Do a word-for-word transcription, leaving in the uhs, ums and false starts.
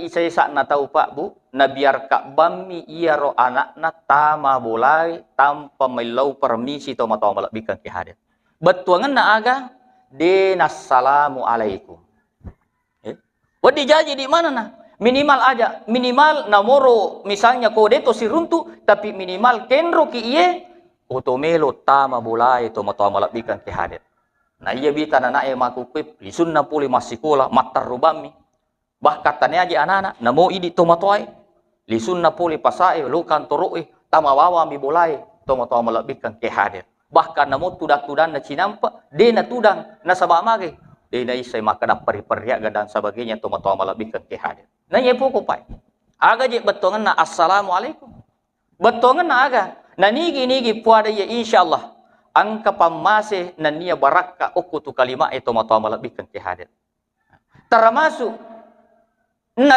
Sesa'na tau, Pak, Bu, nabiarka bammi iyaro ana'na tama bolae tanpa mellau permisi tomatoa malebbikkeng ke hadir. Bettuangenna aga? De nassalamu alaikum. Eh? Wedding jaji di manana? Minimal aja, minimal namoro misalnya ko deto siruntu, tapi minimal kenroki iye, oto melo tama bolae tomatoa malebbikkeng ke hadir. Na iya bita nanae makukkue, lisunna pole massikola, matterru bammi. Bahkan taniaji anana, namo idi tomatoae, lisunna pole pasae, lo kantoroe, tama bawammi bolae, tomatoa malebbikkeng ke hadir. Bahkan namo tudang-tudanna cinampa, de natudang, nasaba mage, de naissai makkeda perri-perriagga dan sebagainya tomatoa malebbikkeng ke hadir. Naiya poko pae. Aga je bettuangenna assalamualaikum? Bettuangenna aga? Nanigi-nigi puada iya, insyaallah engka pammase nennia barakka okko tu kalimae tomatoa malebbikkeng ke hadir. Termasuk na